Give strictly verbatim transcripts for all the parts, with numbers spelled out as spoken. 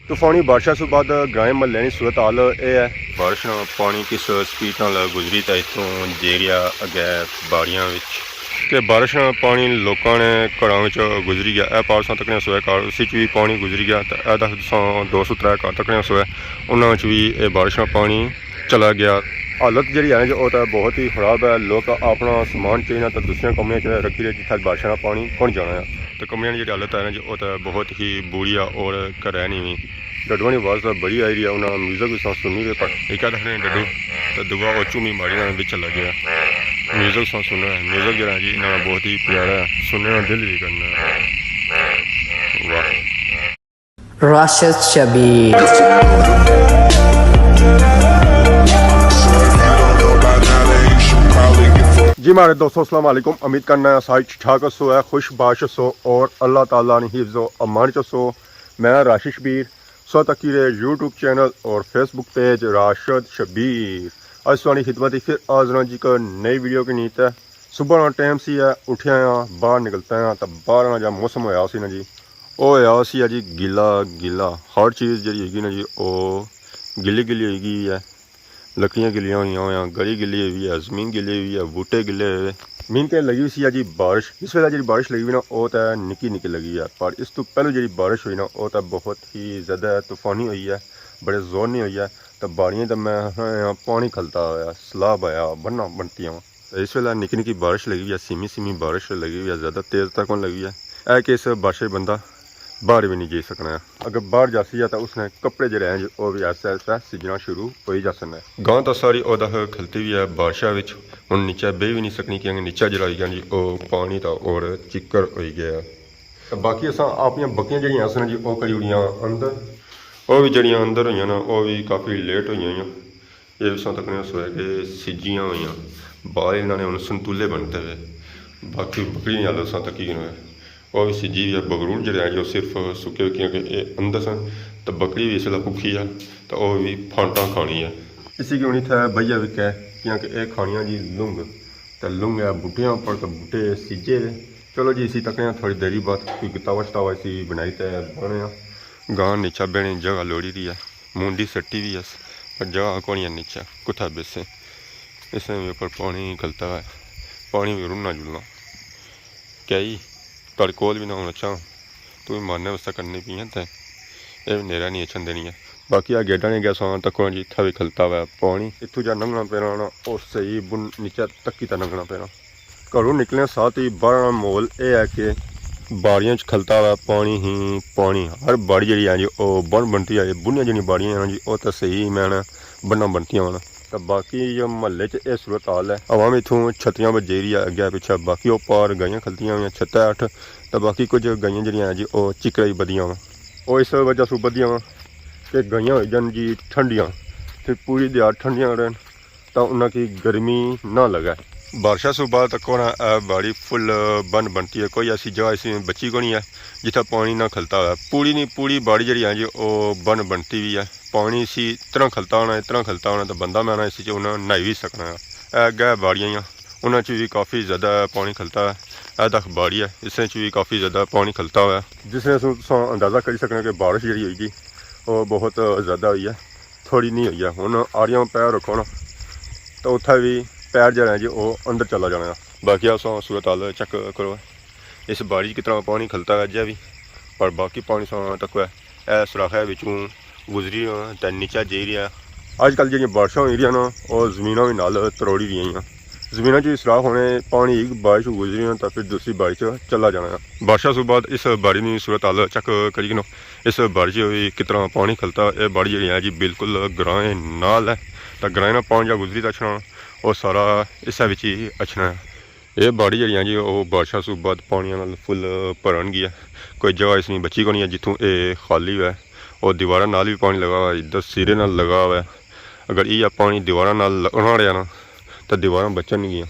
طوفانی بارشاں سوں بعد گرائیں محلے نی صورت حال اے ہے۔ بارش نا پانی کس سپیڈ نال گزری تے اتھوں جیریا اگے باڑیاں وچ۔ تے بارش نا پانی لوکاں نے گھراں وچ گزری گیا۔ اے پار تساں تکنے سوئے گھر، اسی چ وی پانی گزری گیا۔ تے اے تساں دو سو ترے گھر تکنے سوئے، انہاں وچ وی اے بارش نا پانی چلا گیا۔ حالت جیڑی ہے نا جی، او تے بہت ہی خراب ہے۔ لوک اپنا سامان چاہیے نا تے دوسریاں کمریاں چ رکھی رہے، جتھے بارشاں نا پانی کون جانا ہے۔ تے کمریاں نی جیڑی حالت ہے نا جی، او تے بہت ہی بری ہے اور گھریں نی وی۔ ڈڈواں نی آواز تے بڑی آئی رہی ہے، انہاں میوزک وی ساں سنی رہے، پر ایک آدھا نے ڈڈو تے دووا او چومی ماری نا وچ چلا گیا۔ میوزک ساں سننا ہے، میوزک جیڑا جی انہاں نا بہت ہی پیارا ہے، سننے نا دل وی کرنا ہے۔ واہ۔ راشد شبیر۔ جی مہاڑے دوستو، السلام علیکم۔ امید کرنا ہے سارے ٹھیک ٹھاک ہسو، ہے خوش باش ہسو اور اللہ تعالیٰ نی حفظ و امان چ ہسو۔ میں راشد شبیر، سو تکی رہے یوٹیوب چینل اور فیس بک پیج راشد شبیر۔ اج تساں نی خدمت اچ پھر حاضر ہاں جی، ایک نئی ویڈیو کے نیت ہے۔ صبح نا ٹائم سی ہے، اٹھیا آں، باہر نکلتا آں، تاں باہر نا جا موسم ہویا سی نا جی، او ہویا سی ہے جی گلا گلا۔ ہر چیز جیڑی ہوئی گئی نا جی، او گلی گلی ہوئی گئی ہے۔ لکڑیاں گلیاں ہوئیاں ہویاں، گلی گلی ہوئی ہے، زمین گلی ہوئی ہے، بوٹے گلے ہوئے۔ مین تے لگی ہوئی سی ہے جی بارش۔ اس ویلے جیڑی بارش لگی ہوئی نا، او تے نکی نکی لگی ہے، پر اس تو پہلو جیڑی بارش ہوئی نا، او تے بہت ہی زیادہ طوفانی ہوئی ہے، بڑے زور نی ہوئی ہے۔ تے باڑیاں تے میں پانی کھلتا ہویا، سیلاب آیا، بننا بنتی ہوں۔ اس ویلے نکی نکی بارش لگی ہوئی ہے، سیمی سیمی بارش لگی ہوئی ہے، زیادہ تیز تک کون لگی ہوئی ہے۔ اے کہ اس بارشیں بندہ باہر وی نی جائی سکنا ہے۔ اگر باہر جاسی ہے تاں اس نے کپڑے جیڑے ہیں جو او وی ایسے ایسے سجنا شروع ہوئی جاسن ہے۔ گاں تاں ساری اودا کھلتی وی ہے بارشاں وچ، ہن نیچے بہی وی نی سکنی کیونکہ نیچے جیڑا ہوئی گیا جی او پانی تاں اور چکر ہوئی گیا ہے۔ تے باقی اساں اپنیاں بکریاں جیڑیاں اساں جی او کری اوڑیاں اندر، او وی جیڑیاں اندر ہوئیاں نا او وی کافی لیٹ ہوئیاں ہوئیاں۔ اے تساں تکنے سوئے کہ سجیاں ہوئیاں، بال انہاں نے ہن سنتولے بنتے ہوئے۔ باقی بکری نی حالت تساں تکی گھنو ہے۔ او وی سجی وی ہے، بگروٹ جیڑے ہیں جو صرف سکے ہوئے کیونکہ اے اندر سن، تے بکری وی اس ویلے بھکھی ہے، تے او وی پھانٹاں کھانی ہے۔ اسی کی ہن اتھے بئیے وکے، کیونکہ اے کھانیاں جی لنگ، تے لنگ ہے بوٹیاں اپر، تے بوٹے سجے دے۔ چلو جی، اسی تکنے آں تھوڑی دیری بعد کوئی گتاوا شتاوا اسی بنائی تے بانے آں۔ گاں نیچا بینے جگہ لوڑی دی ہے، مونڈی سٹی وی اس، پر جگہ کونی ہے نیچا، کتھا بیسے؟ اس نے وی اپر پانی کھلتا ہے، پانی وی رنا جلنا۔ کیا ہی تاڑے کول وی نہ ہونا چاہاں، تو وی مارنے واسطے کرنی پی ہیں تے اے وی نیرا نہیں اچھن دینی ہے۔ باقی آ گیٹاں نے گیا ساں تکو جی، اتھا وی کھلتا ہوا ہے پانی۔ اتھو جا لنگھنا پینا نا، او صحیح بن نیچے تکی تے لنگھنا پینا۔ گھروں نکلنے ساتھ ہی باہر نا ماحول اے ہے کہ باڑیاں چ کھلتا ہوا پانی ہی پانی۔ ہر باڑی جیڑی ہے جی او بن بنتی ہے، بنیاں جیڑیاں باڑیاں ہیں جی او تے صحیح میں نا بناں بنتیاں ہونا۔ تے باقی جو محلے چ اے صورت حال ہے، عوام اتھوں چھتریاں بجائی رہی ہے اگے پچھے، باقی او پار گائیاں کھلتیاں ہوئیاں چھتاں ہیٹھ، تے باقی کچھ گائیاں جیڑیاں ہیں جی او چکرا ہی بدیاں وا۔ او اس وجہ سوں بدیاں وا کہ گائیاں ہوئی جان جی ٹھنڈیاں، پھر پوری دیہاڑ ٹھنڈیاں رہن۔ تاں انہاں کی گرمی نہ لگے۔ بارشاں سوں بعد تکو نا اے باڑی فل بن بنتی ہے، کوئی ایسی جگہ اسی بچی کونی ہے جتھا پانی نہ کھلتا ہوئے۔ پوری نی پوری باڑی جیڑی ہے جی او بن بنتی وی ہے۔ پانی اسی اتنا کھلتا ہونا، اتنا کھلتا ہونا تے بندہ میں نا اسی چ انہاں نہائی وی سکنا ہے۔ اے اگے باڑیاں ہیاں، انہاں چ وی کافی زیادہ پانی کھلتا ہے۔ اے تک باڑی ہے، اس نے چ وی کافی زیادہ پانی کھلتا ہوا ہے۔ جس نے سو-، تساں اندازہ کری سکنے کہ بارش جیڑی ہوئی گی او بہت زیادہ ہوئی ہے۔ تھوڑی نہیں ہوئی ہے۔ ہن آڑیاں پیر رکھو نا، تو اتھے بھی پیر جیڑا ہے جی، او اندر چلا جانا ہے۔ باقی اساں صورت حال چیک کرو، اس باڑی چ کتنا پانی کھلتا ہے اجے بھی، پر باقی پانی ساں تک ہے، اے سوراخ ہے وچوں گزری رہا تے نیچے جائی رہا۔ اج کل جیڑیاں بارشاں ہوئی رہیاں نا، او زمیناں بھی نال تروڑی رہیاں۔ زمیناں چ اسراف ہونے، پانی ایک بارش گزری نا، تاں پھر دوسری بارش چلا جانا ہے۔ بارشاں سوں بعد اس باڑی نی صورت حال چیک کری کنو، اس باڑی چ وی کتنا پانی کھلتا۔ اے باڑی جیڑی ہے جی، بالکل گرائیں نال ہے، تاں گرائیں نا پانی جا گزری تے اچھنا، او سارا اسے وچ ہی اچھنا ہے۔ اے باڑی جیڑی ہے جی، او بارشاں سوں بعد پانیاں نال فل بھرن گئی ہے۔ کوئی جگہ اس نی بچی کونی ہے جتھوں اے خالی ہوئے۔ او دیواراں نال وی پانی لگا ہوا ہے، ادھر سرے نال لگا ہوا ہے۔ اگر ایہا پانی دیواراں نال لگنا رہیا نا، تاں دیواراں بچن گیاں،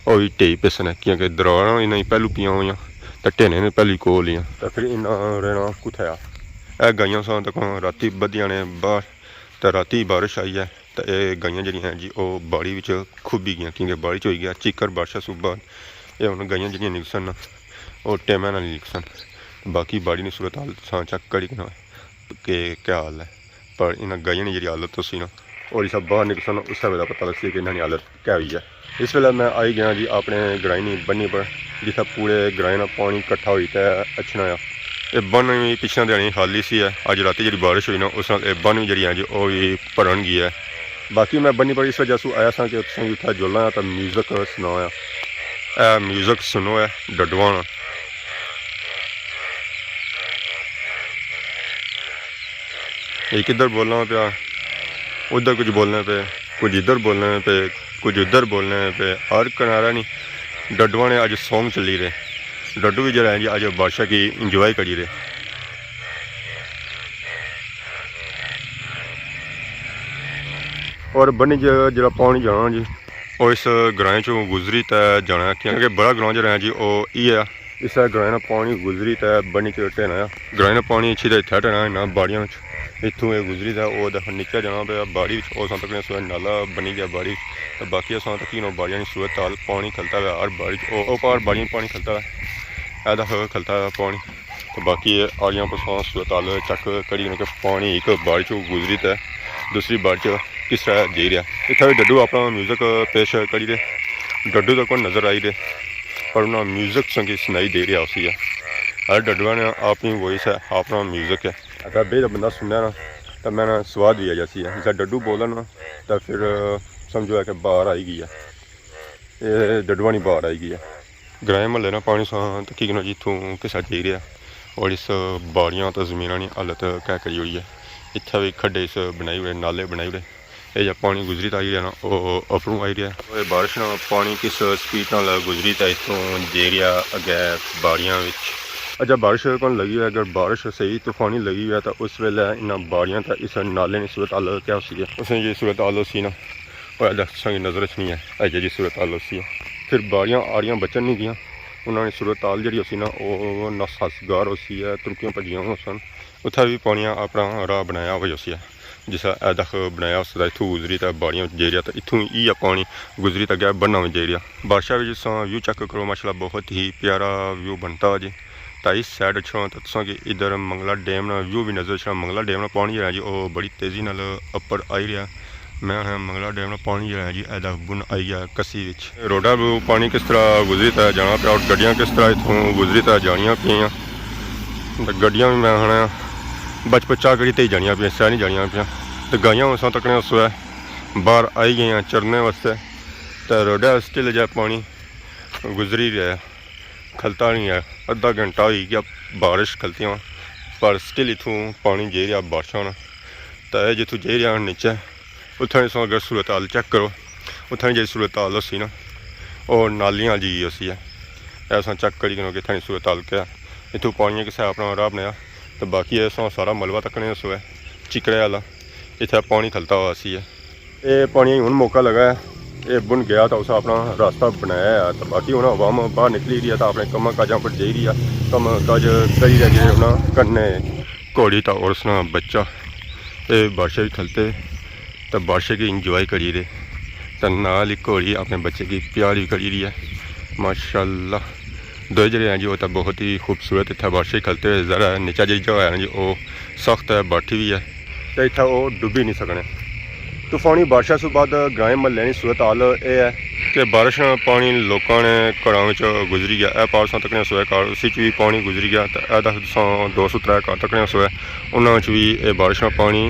او وی ڈھئی پیسن، کیونکہ دیواراں انہاں نی پہلو پیاں ہویاں، تاں ڈھینے نے پہلو کول ہیاں۔ تاں پھر انہاں رہنا کتھے آ؟ اے گائیاں ساں تکو راتی بدھیاں نے باہر، تاں راتی بارش آئی ہے، تاں اے گائیاں جیڑیاں ہیں جی، او باڑی وچ کھبی گیاں، کیونکہ بارش ہوئی گیا، چکر بارشاں سوں بعد۔ اے ہن گائیاں جیڑیاں نکسن نا، او ٹیمے نال نکسن۔ باقی باڑی نی صورت حال تساں چیک کری کنو۔ کہ کیا حال ہے، پر انہاں گائیاں نی جیہڑی حالت ہوسی نا، اور اسا باہر نکلساں نا، اسے ویلے پتہ لگسی کہ انہاں نی حالت کیا ہوئی ہے۔ اس ویلے میں آئی گیا جی اپنے گرائیں نی بنی پر، جتھا پورے گرائیں نا پانی کٹھا ہوئی تے اچھنا آ۔ اے بن وی پچھلے دیہاڑی خالی سی ہے، اج راتی جیہڑی بارش ہوئی نا، اس نال اے بن وی جیہڑی ہے جی، او وی بھرن گئی ہے۔ باقی میں بنی پر اس وجہ سوں آیا ساں کہ تساں کی اتھا جلاں آ تاں میوزک سناں آ۔ اے میوزک سنو، اے ڈڈواں نا۔ اے کدھر بولنا پیا، ادھر کچھ بولنے پے، کچھ ادھر بولنے پے، کچھ ادھر بولنے پے، ہر کنارہ نی ڈڈواں نے اج سانگ چلی رہے۔ ڈڈو وی جیہڑا ہے جی، اج بادشاہ کی انجوائے کری رہے۔ اور بنی جیہڑا پانی جانا جی، او اس گرائیں چوں گزری تے جانا، کیونکہ بڑا گراں جیہڑا ہے جی، او ای ہے۔ اس گرائیں نا پانی گزری تے بنی چ ٹہنا آ۔ گرائیں نا پانی اچھی تے اتھا ٹہنا انہاں باڑیاں وچ۔ اتھوں اے گزری تے او دکھ نیچے جانا پیا باڑی وچ، او اساں تکنے سوے نالا بنی گیا باڑی وچ۔ تے باقی اساں تکی نو باڑیاں نی صورت حال، پانی کھلتا ہوا ہر باڑی وچ، او، او پار باڑیاں پانی کھلتا ہوا، اے دکھ کھلتا ہوا پانی۔ تے باقی آڑیاں پر اساں صورت حال چیک کری کہ پانی ایک باڑی چوں گزری تے دوسری باڑی چ کس طرح جائی رہیا۔ اتھا وی ڈڈو اپنا میوزک پیش کری رہے۔ ڈڈو تے کون نظر آئی رہے، پر انہاں میوزک سنگی سنائی دے رہیا ہوسی ہے۔ ہر ڈڈو نے اپنی وائس ہے، اپنا میوزک ہے۔ اگر بے بندہ سننا نا، تاں میں نا سواد وی آ جاسی ہے۔ جسا ڈڈو بولن نا، تاں پھر سمجھو ہے کہ باہر آئی گئی ہے۔ اے ڈڈواں نی باہر آئی گئی ہے۔ گرائیں محلے نا پانی ساں تکی کنو جی اتھوں کسا جائی رہیا، اور اس باڑیاں تے زمیناں نی حالت کیا کری ہوئی ہے۔ اتھا وی کھڈے اس بنائی ہوئے، نالے بنائی ہوئے۔ اے جا پانی گزری تے آئی رہیا نا، او اپروں آئی رہیا۔ اے بارش نا پانی کس سپیڈ نال گزری تے اتھوں جائی رہیا اگے باڑیاں وچ۔ اچھا، بارش کون لگی ہوئی ہے، اگر بارش صحیح طوفانی لگی ہوئی ہے، تاں اس ویلے انہاں باڑیاں تے اس نالے نی صورت حال کیا ہوسی ہے؟ اس نے جی صورت حال ہوسی نا، او اے دکھ تساں کی نظر اچھنی ہے، اے جیہی صورت حال ہوسی ہے۔ پھر باڑیاں آڑیاں بچن نی دیاں، انہاں نی صورت حال جیہڑی ہوسی نا، او ناسازگار ہوسی ہے، ترکیاں بھجیاں ہوسن۔ اتھا وی پانیاں اپنا راہ بنایا ہوئی ہوسی ہے، جسا اے دکھ بنایا ہوسی تے اتھوں گزری تے باڑیاں وچ جائی رہیا، تے اتھوں ای پانی گزری تے اگے بننا وچ جائی رہیا۔ بارشاں وچ تساں ویو چیک کرو، ماشاءاللہ بہت ہی پیارا ویو بنتا جی۔ تے اس سائیڈ اچھو تے تساں کی ادھر منگلا ڈیم نا ویو وی نظر اچھنا۔ منگلا ڈیم نا پانی جیہڑا جی، او بڑی تیزی نال اپر آئی رہیا۔ میں آخنا منگلا ڈیم نا پانی جیہڑا جی، اے دکھ بن آئی گیا کسی وچ۔ روڈا پروں پانی کس طرح گزری تے جانا پیا، اور گڈیاں کس طرح اتھوں گزری تے جانیاں پیاں۔ تے گڈیاں وی میں آخنا بچ بچا کری تے ہی جانیاں پیاں، سیاہ نہیں جانیاں پیاں۔ تے گائیاں اساں تکنے اس ویلے باہر آئی گئیاں چرنے واسطے۔ تے روڈا سٹل جا پانی گزری رہیا ہے، کھلتا نہیں ہے۔ ادھا گھنٹہ ہوئی گیا بارش کھلتی ہوا، پر سٹل اتھوں پانی جائی رہیا بارشاں نا۔ تے اے جتھوں جائی رہیا نیچے، اتھاں نی تساں اگر صورت حال چیک کرو، اتھاں نی جیہڑی صورت حال ہوسی نا، او نالیاں جی ہوسی ہے۔ اے اساں چیک کری کنو کہ اتھاں نی صورت حال کیا ہے۔ اتھوں پانی کسے اپنا راہ بنایا، تے باقی اے اساں سارا ملبہ تکنے سو ہے، چکڑے آلا۔ اتھے پانی کھلتا ہوا سی ہے۔ اے پانی ہن موقع لگا ہے، اے بن گیا تاں اس اپنا راستہ بنایا ہے، تے باقی ہن عوام باہر نکلی رہی ہے، تاں اپنے کماں کاجاں پر جائی رہی ہے، کم کاج کری رہی ہے انہاں کرنے۔ گھوڑی تاں اور اس نا بچہ، اے بارشے وچ کھلتے، تاں بارشے کی انجوائے کری رہے، تاں نال ہی گھوڑی اپنے بچے کی پیار وی کری رہی ہے۔ ماشاءاللہ، دوئے جیہڑے ہیں جی، او تاں بہت ہی خوبصورت اتھا بارشے کھلتے ہوئے، ذرا نیچا جیہی جگہ ہے نا جی، او سخت ہے، باٹھی وی ہے۔ تے اتھا او ڈبی نہیں سکنے۔ طوفانی بارشاں سوں بعد گرائیں محلے نی صورت حال اے ہے کہ بارش نا پانی لوکاں نے گھراں وچ گزری گیا۔ اے پار تساں تکنے سوئے گھر، اسی چ وی پانی گزری گیا۔ تے اے تساں دو سو ترے گھر تکنے سوئے، انہاں وچ وی اے بارش نا پانی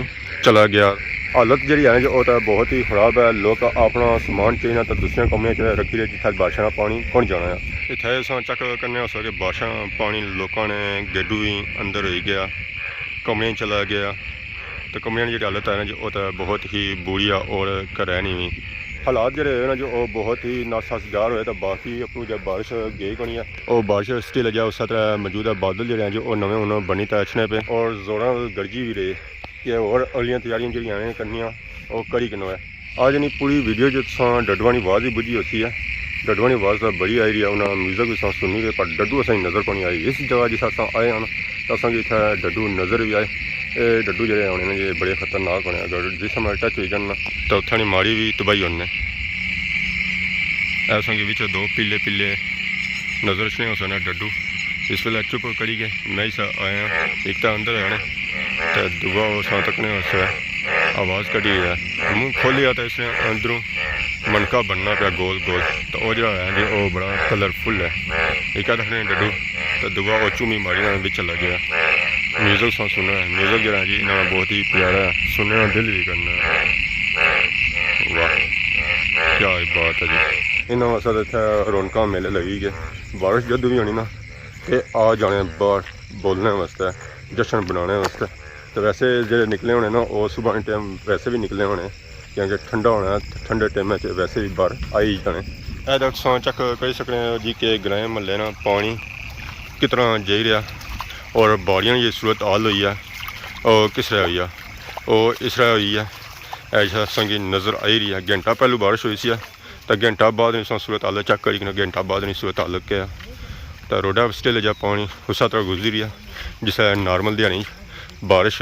چلا گیا۔ حالت جیہڑی ہے نا جی، او تاں بہت ہی خراب ہے۔ لوک اپنا سامان چاہینا تاں دوسریاں کمریاں چ رکھی رہے، جتھے بارشاں نا پانی کون جانا ہے۔ اتھے تساں چیک کرنے سو کہ بارشاں نا پانی لوکاں نے گیڈو وی اندر ہوئی گیا، کمریاں چلا گیا۔ تے کمریاں نی جیہڑی حالت ہے نا جی، او تے بہت ہی بری آ، اور گھرے نی وی حالات جیہڑے ہوئے نا جی، او بہت ہی ناسازگار ہوئے۔ تے باقی اپنی جے بارش گئی کونی ہے، او بارش سٹل جا اسے طرح موجود ہے۔ بادل جیہڑے ہیں جی، او نویں ہن بنی تے اچھنے پے اور زوراں نال گرجی وی رہے کہ اور اگلیاں تیاریاں جیہڑیاں ہیں کرنیاں، او کری کنو ہے۔ اج نی پوری ویڈیو جو تساں ڈڈواں نی آواز ہی بجھی ہوسی ہے، ڈڈواں نی آواز تاں بڑی آئی رہی ہے، انہاں میوزک وی تساں سنی رہے، پر ڈڈو اساں کی نظر کونی آئی۔ اس جگہ جس اساں آئے ہاں، تاں اساں کی اتھے ڈڈو نظر وی آئے۔ اے ڈڈو جیہڑے ہونے نے، اے بڑے خطرناک ہونے، اگر جس سمے ٹچ ہوئی جان نا، تاں اتھاں نی ماڑی وی تباہی ہونے۔ اے اساں کی وچ دو پیلے پیلے نظر اچھنے ہوسن ڈڈو۔ اس ویلے چپ کری گئے، میں اس آیا، ایک تاں اندر آنے، تے دوبا او ساں تکنے واسطے آواز کڈی ہے۔ منہ کھولیا تے اس نے اندروں منکا بننا پیا گول گول۔ تے او جڑا ہے جی، او بڑا کلرفل ہے۔ ایک آدھا نے ڈڈو، تے دوبا او چومی ماری نال وچ چلا گیا۔ میوزک ساں سننا ہے، میوزک جڑا ہے جی، انہاں بہت ہی پیارا ہے، سننے نا دل بھی کرنا ہے۔ واہ، کیا ہی بات ہے جی۔ انہاں واسطے تے اتھے رونقاں میلے لگی گئے۔ بارش جدوں بھی ہونی نا، تے آ جانے باہر بولنے واسطے، جشن بنانے واسطے۔ تے ویسے جڑے نکلے ہونے نا، او صبح نے ٹائم ویسے بھی نکلے ہونے، کیونکہ ٹھنڈا ہونا ہے، تے ٹھنڈے ٹائم وچ ویسے بھی باہر آئی جانے۔ اے تساں چیک کری سکنے ہو جی کہ گرائیں محلے نا پانی کتنا جائی رہیا، اور باڑیاں نی یہ صورت حال ہوئی ہے، او کس طرح ہوئی ہے، او اس طرح ہوئی ہے، ایسا سنگی نظر آئی رہی ہے۔ گھنٹہ پہلو بارش ہوئی سی، تے گھنٹہ بعد نی تساں صورت حال چیک کری کنے، گھنٹہ بعد نی صورت حال کیا ہے۔ تے روڈا سٹل جا پانی اس طرح گزری رہیا، جس طرح نارمل دیہاڑی بارش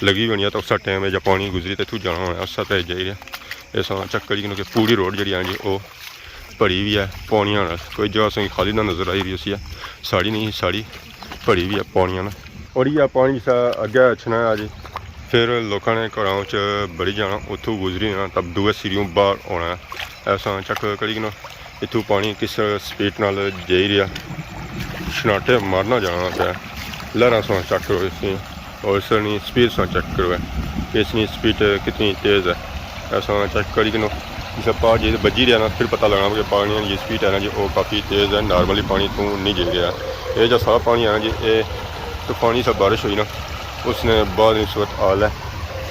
لگی ہونی ہے، تے اس ٹائم جا پانی گزری تے اتھوں جانا ہونا، اس طرح جائی رہیا۔ اے تساں چیک کری کنے کہ پوری روڈ جڑی ہے جی، او بھری ہوئی ہے پانیاں نال۔ کوئی جگہ تساں کی خالی نہ نظر آئی رہی ہوسی، ساڑی نہیں، ساڑی بھری ہوئی ہے پانیاں نال۔ اور یہ پانی جس طرح اگے اچھنا ہے جی، پھر لوکاں نے گھراں وچ بڑی جانا، اتھوں گزری جانا، تب دوئے سریوں باہر ہونا ہے۔ اے تساں چیک کری کنے اتھوں پانی کس سپیڈ نال جائی رہیا، شناٹے مارنا جانا پیا۔ لہراں تساں چیک کرو اس نی، اور اس نی سپیڈ تساں چیک کرو، اس نی سپیڈ کتنی تیز ہے۔ اے تساں چیک کری کنے جس پار جے بجی رہیا نا، پھر پتہ لگنا کہ پانی نی جی سپیڈ ہے نا جی، او کافی تیز ہے، نارملی پانی توں نہیں جائی رہیا۔ اے جو سارا پانی ہے نا جی، اے طوفانی سا بارش ہوئی نا، اس نے بعد نی صورت حال ہے۔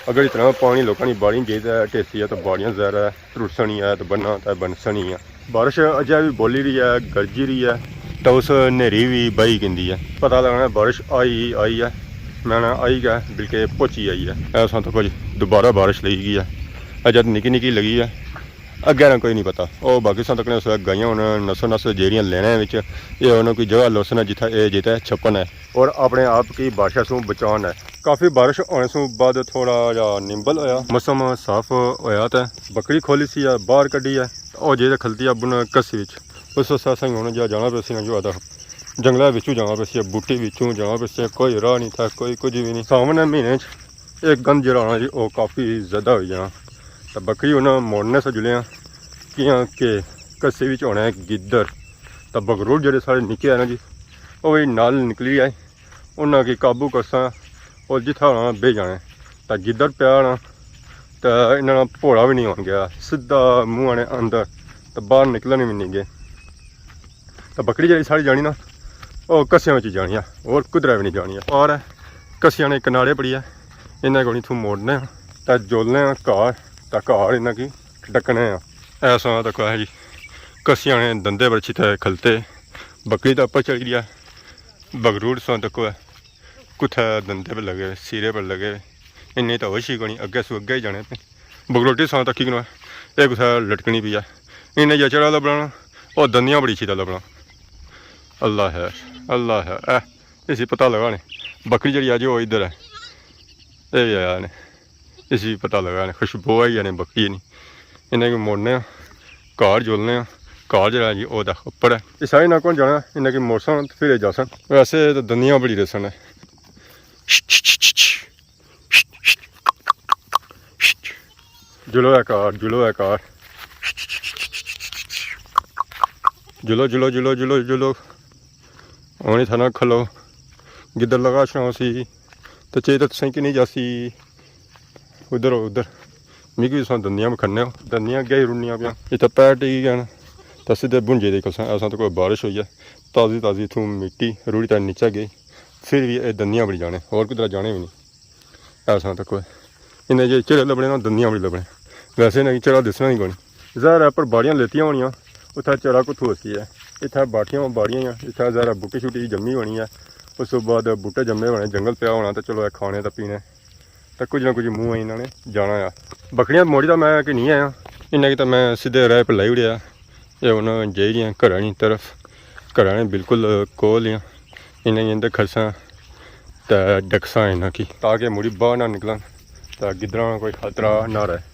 اگر اتنا پانی لوکاں نی باڑی جائی تے ٹیسی ہے، تو باڑیاں ظاہر ہے ترٹسنی ہے، تو بننا تے بنسنی ہے۔ بارش اجے بھی بولی رہی ہے، گرجی رہی ہے، تو اس نیری بھی بہی گندی ہے۔ پتہ لگنا بارش آئی، آئی ہے، میں نہ آئی گیا، بلکہ پہنچی آئی ہے۔ اے تساں تکو جی، دوبارہ بارش لگی گئی ہے۔ اجے تے نکی نکی لگی ہے، اگے نا کوئی نہیں پتہ۔ او باقی تساں تکنے اس وقت گائیاں ہن نسو نس جیڑیاں لینے وچ، اے انہاں کوئی جگہ لوسن ہے جتھے اے جیتے چھپن ہے، اور اپنے آپ کی بارشاں سوں بچان ہے۔ کافی بارش ہونے سوں بعد تھوڑا جا نمبل ہویا، موسم صاف ہویا تے بکری کھولی سی ہے، باہر کڈی ہے، او جے تے کھلتی ہے بن کسی وچ۔ اس واسطے اساں ہن جا جانا پیا سی نا جو آدھا جنگلے وچوں جانا پیا سی، بوٹی وچوں جانا پیا سی، کوئی راہ نہیں تھا، کوئی کچھ بھی نہیں۔ ساون نے مہینے وچ ایک گند جڑا ہونا جی، او کافی زیادہ ہوئی جانا۔ تے بکری انہاں موڑنے سے جلیاں، کیاں کہ کسی وچ ہونا ہے گدڑ۔ تے بگروٹ جڑے سارے نکے آئے نا جی، او وی نال نکلی آئے۔ انہاں کی قابو کرساں، او جتھا ہونا بہ جانے۔ تے گدڑ پیا ہونا، تے انہاں نا پوڑا وی نہیں ہون گیا، سدھا منہ آنے اندر، تے باہر نکلن وی نہیں گئے۔ تے بکری جڑی ساڑی جانی نا، او کسیاں وچ جانی ہے، اور کدرے وی نہیں جانی ہے۔ اور کسیاں نے کنارے پڑی ہے، انہاں کو اتھوں موڑنے آں، تے جولنے آں گھر، تے گھر انہاں کی ڈکنے آں۔ اے تساں تکو ہے جی، کسیاں نے دندے پر اچھی تے کھلتے، بکری تے اپر چڑھی گیا، بگروٹ تساں تکو ہے۔ کتھے دندے پر لگے، سیرے پر لگے، انہیں تاں ہوش ہی کونی، اگے سو اگے ہی جانے پے۔ بگروٹی تساں تکی کنو، اے کتھے لٹکنی پئی ہے۔ انہیں یا چڑا لبنا، او دندیاں بڑی چیتا لبنا۔ اللہ ہے، اللہ ہے۔ اے، اسی پتہ لگا نے۔ بکری جڑی اج او ادھر ہے۔ اے بھی آیا نے۔ اسی پتہ لگا نے۔ خوشبو آئی جانے بکری نی۔ انہیں کو موڑنے آں، گھر جولنے آں۔ گھر جڑا جی او دا اپر ہے۔ اے سارے نہ کون جانا، انہیں کی موڑساں تے پھر اے جاساں۔ ویسے تے دندیاں بڑی ریسن ہے۔ جلو ہے کار، جلو ہے کار۔ جلو، جلو، جلو، جلو، جلو۔ ہن اتھا نہ کھلو۔ گدڑ لگا اچھنا ہوسی۔ تے چے تے تساں کی نہیں جاسی۔ ادھر ہو، ادھر۔ میکی تساں دندیاں وکھنے ہو۔ دندیاں اگے ہی رنیاں پیاں۔ اتھا پیر ٹکی گئے نا۔ تے سیدھے بھنجے دے کساں، اساں تے کوئی بارش ہوئی ہے۔ تازی تازی اتھوں مٹی رڑی تے نیچے گئی۔ پھر بھی اے دندیاں بڑی جانے، اور کدھر جانے بھی نہیں۔ ایسا تک ہوئے۔ انہیں جے چڑے لبنے نا، دندیاں بڑی لبنے۔ ویسے انہیں چڑا دسنا ہی کونی۔ ظاہر ہے، پر باڑیاں لیتیاں ہونیاں، اتھا چڑا کتھوں ہوسی ہے؟ اتھا باٹیاں باڑیاں ہی ہیں، اتھا ظاہر ہے بوٹی شوٹی جمی ہونی ہے۔ اس تو بعد بوٹے جمے ہونے، جنگل پیا ہونا، تے چلو، اے کھانے تے پینے۔ تے کچھ نہ کچھ منہ انہاں نے جانا آ۔ بکریاں موڑی تاں میں کہ نہیں آیا، انہاں کی تاں میں سیدھے راہ پر لائی اڑیا۔ اے ہن جائی رہیاں گھراں نی طرف، گھراں نے بالکل کول ہیاں۔ انہاں کی اندر کھڑساں تے ڈکساں انہاں کی، تاکہ مڑی باہر نہ نکلن تے گدڑاں نا کوئی خطرہ نہ رہے۔